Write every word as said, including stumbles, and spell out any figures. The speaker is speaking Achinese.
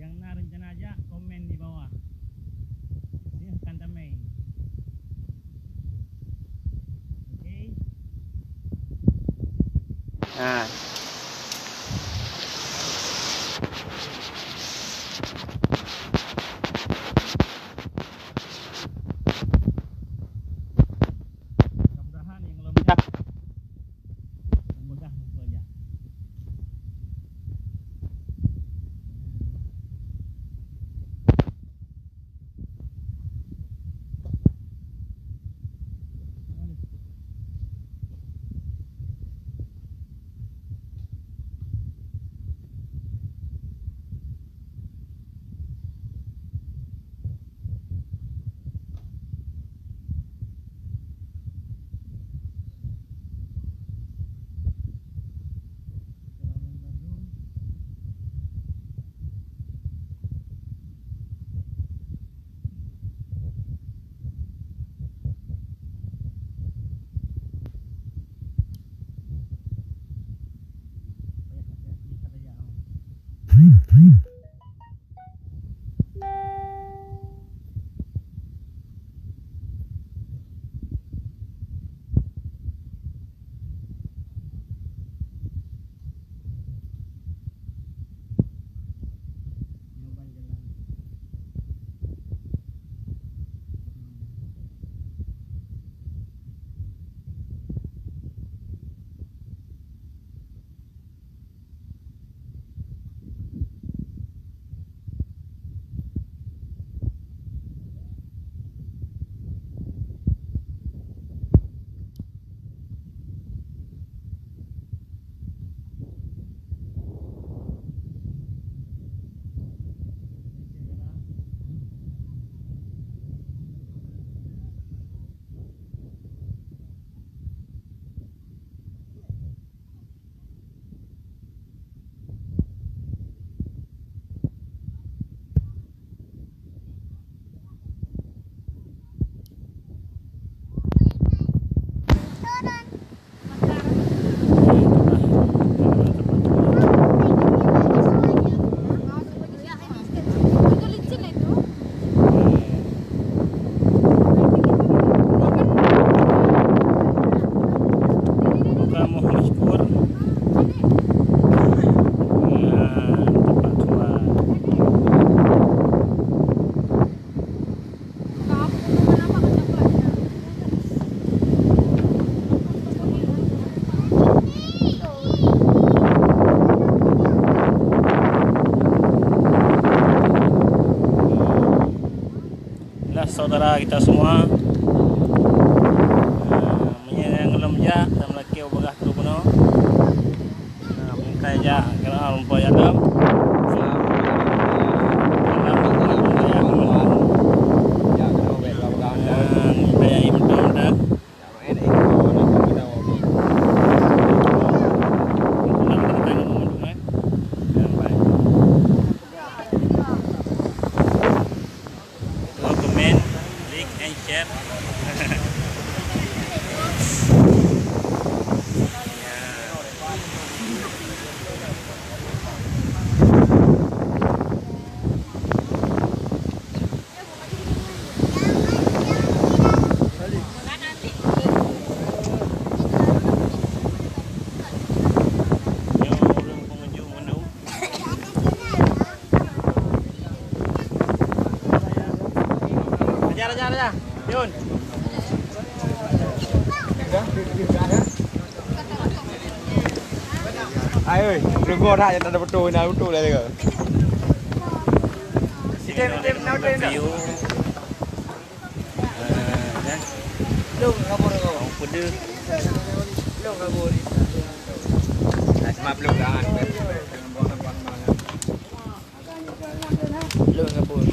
Nyang na rencana jak, komen di bawah. Silakan tamai. Oke. Ha. Mudah-mudahan nyang lom jak mudah mupeujak. Kamoe meusyukur. Nah, teumpat tuan. Lah, saudara kita semua, ah, meunyoe nyang lom jak, dan meulakée u bagah tu keunoe. Nah, mungkai jak keunoe rumpok jalan. Jalan, jalan, jalan. Nah, kita yang betul dah. Komen, like and share. Ajar, ajar, ajar. Yun. Hai, oi, beureugoe that nyang tanda beutôi, na beutôi dah jaga. Sini, sini, sini, sini. Lôn kabur kau. Lôn kabur. Nah, cuma belum lah. Lôn kabur.